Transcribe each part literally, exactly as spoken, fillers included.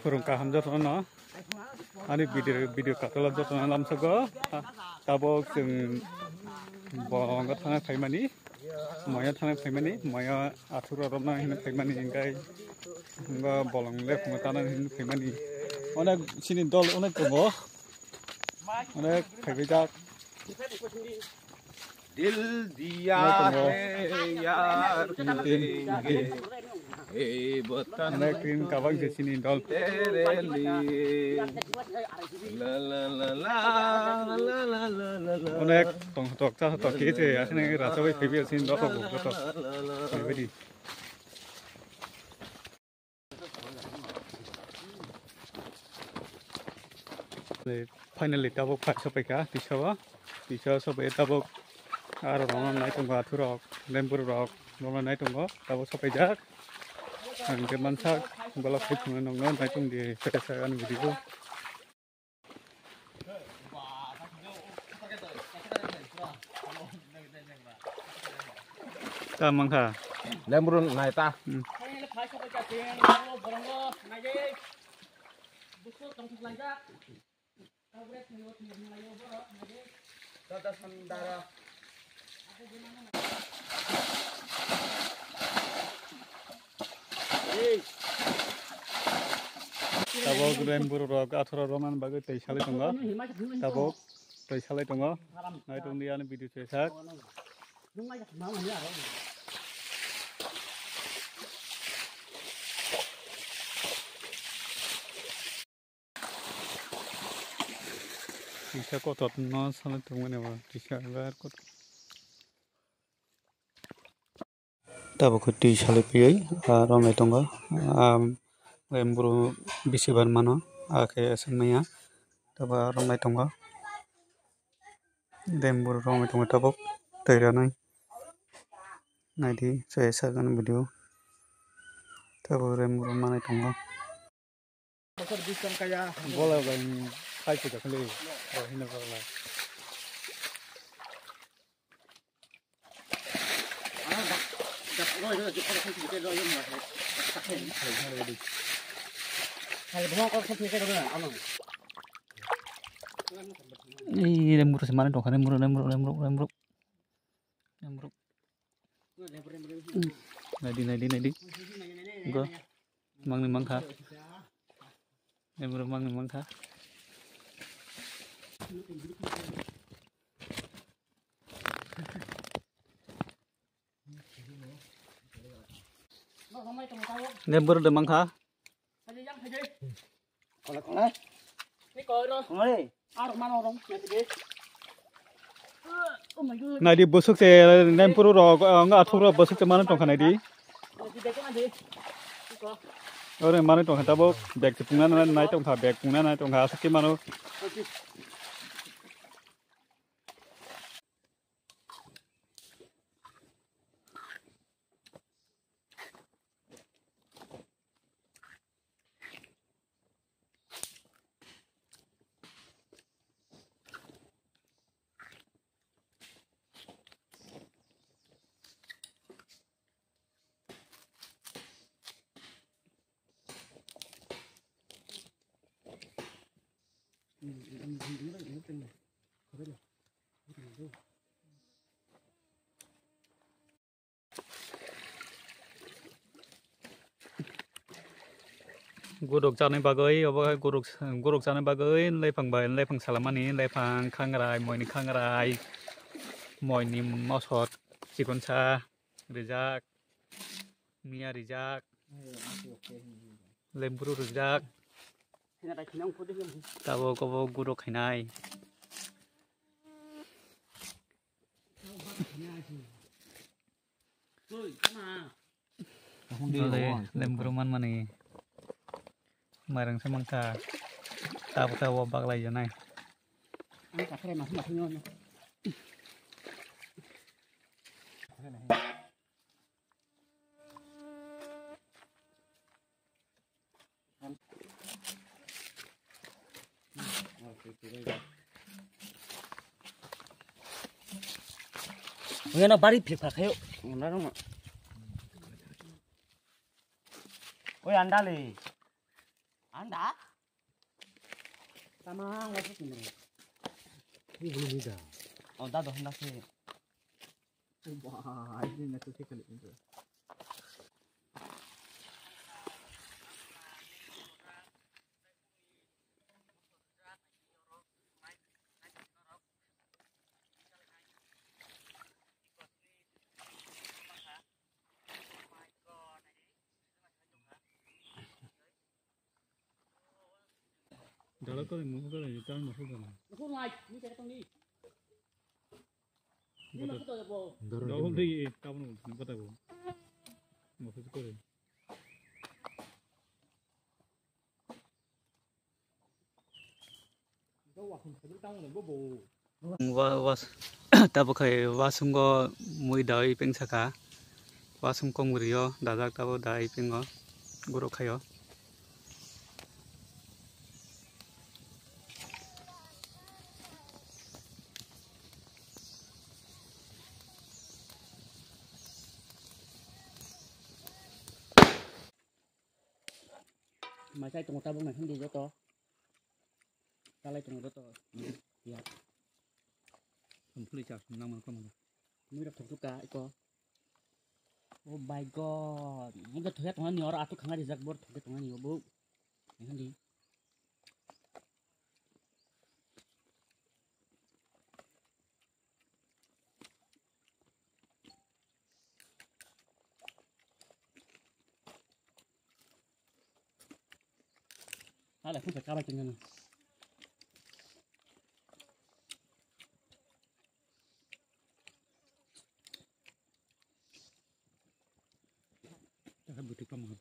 Khurung kaham jotono. Ani video, video katula jotono lamsogo. Tabok chwng bolongo thangna phaimani. Moya thangna phaimani. Moya athura romna hinwi phaimani, hingkai bolong le phungo tana hinwi phaimani. Onek chini dol onek tongo. Onek phaibaijak. दिल दिया है यार ने, ने। Onek tin kabang se chini dol. तेरे लिए। ला, ला, ला। Onek tong tok cha tok ke che, asne racha bai phaibi chini dol tok tok. Phaibi di. Finally, tabuk phai sopaikha tisa o, tisa o sopai tabuk aro rok nai tongo, athurok, lembur rok, rok nai tongo, tabuk sopaijak. Ang khe mansak, bolok khai thwngwi nongno nai tong di, phaisa ani video. Ta mangkha. Lembur nai ta. Hmm. Tabuk lembur rok athura romani bagwi twi salai tongo. Tabuk twi salai tongo. Nai tong di ani video se sak. Tisa kotor no salai tongmani bo, tisa bar kotor. Tabuk khe twi salai piyui, ah, romlai tongo. Ah, em buru bisi bar mano, ah, khe aswk manya. Tabuk romlai tongo. Em buru romlai tongo tabuk twi rwnwi. Naidi, chaya sak ani video. Tabuk em buru manwi tongo. Bola bai khai se dakhli. Oh, hino bola. Ei, remro se mane tongkha, remro, remro, remro, remro. Remro. Naidi, naidi, naidi. Go. Mangni mangkha. Emro mangni mangkha. Emro de mangkha. Naidi busuk se nempuru rok, ang athuk rok busuk se mano tongkha naidi. Ore mano tongkha tabuk bag se pungna nai tongkha, bag pungna nai tongkha aswk ke mano. Guruk chana bagwi, obo hai guruk, guruk chana bagwi lephang bai lephang salamani, lephang khangrai, moini khangrai, moini mosot, chikonsa rijak, miya rijak, lemburu rijak, tabuk obo guruk khainai. Nole lemburu manmani mairang se mangkha, tabuk tabuk baglai janai. Oya na bari phik phak hayo. Oi andale. Ang da? Tama ang wasu kini. Ini belum beda. Oh, da dohon da se. Wah, ini nggak tuh sih kali itu. Dala kore, muhu kore, tan muhu kore. Muhu lai, ni cakap ni. Ni maksud apa? Dala kore, kamu kata bu. Muhu kore. Wa-, was-, tabuk hai wasung o mui dai peng saka. Wasung kong rio dajak tabuk dai peng o guro khaio. Mai chai tongo tabuk nai hindi joto. Talai tongo joto. Ya. Complete chak nang man kamo. Mui rok thok ka iko. Oh my god. Mui thok tongo ni oro atuk khanga rijak bor thok tongo ni obo. Hindi. Hala, kung sa kabay tingnan. Taka butik pa mahal.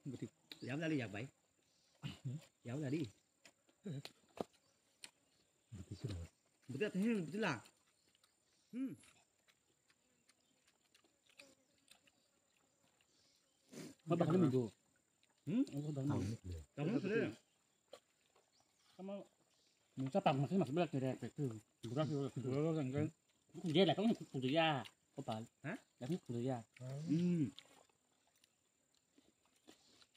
Butik. Yab lali yak bai. Yab lali. Butik sila. Butik ate hen butik la. Hmm. Apa kali minggu? Hmm? Apa kali minggu? Kamu sila. Kamu Nung sa pang masih masih belak kiri efek tu. Burak sih, burak kan kan. Dia lah kau ni kudu ya. Kopal. Hah? Lah ni kudu ya. Hmm.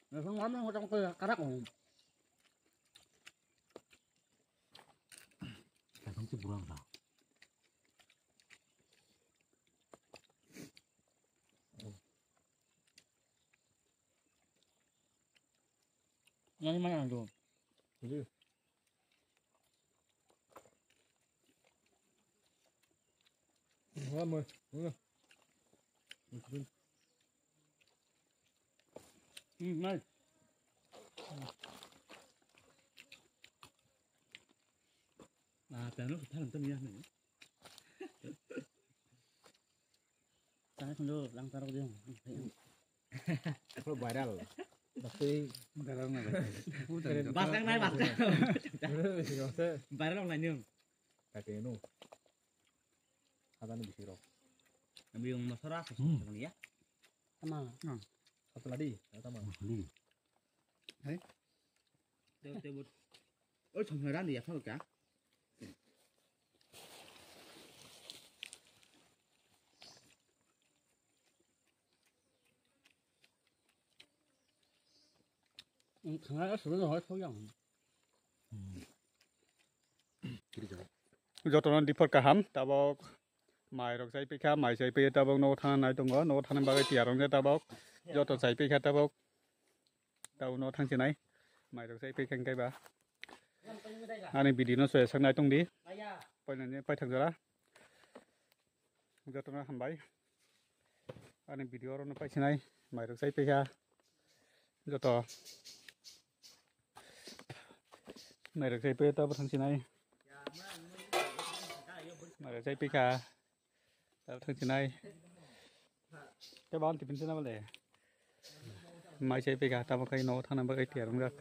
Nah, semua orang orang kau karak kau. Kadang tu burak lah. Nani mana tu? Jadi. Wah, moi. Wah. Hmm, nice. Ah, tano tano tano ya. Tano tano lang tano dia. Viral. Bakti viral na. Baskang nai baskang. Viral nai nyung. Kati nu. Ada ni bisi rok. Ambil yang masara sih ya. Sama. Satu lagi, sama. Hai. Teo teo bot. Oi chong ran ya thal ka. Thangna suru no hoi thok yang. Jotono diphor kaham, tabok mai rok chai pekha, mai chai peye tabok nogo thana nai tongo, nogo thana bagwi tiyar wngnai tabok, joto chai pekha tabok, tabok nogo thang chinai, mai rok chai pekha hwnkhe ba. Ani video no soya sak nai tong di, painani paithak jora. Jotono hambai. Ani video oro no paisinai, mairok chai pekha. Joto mairok chai pekha tabok thang sinai. Mairok chai pekha. Tabok thang sinai. Tei bang tipin sina bole. Mai chai pekha tabok kai no thana bagwi tiyar wngjak.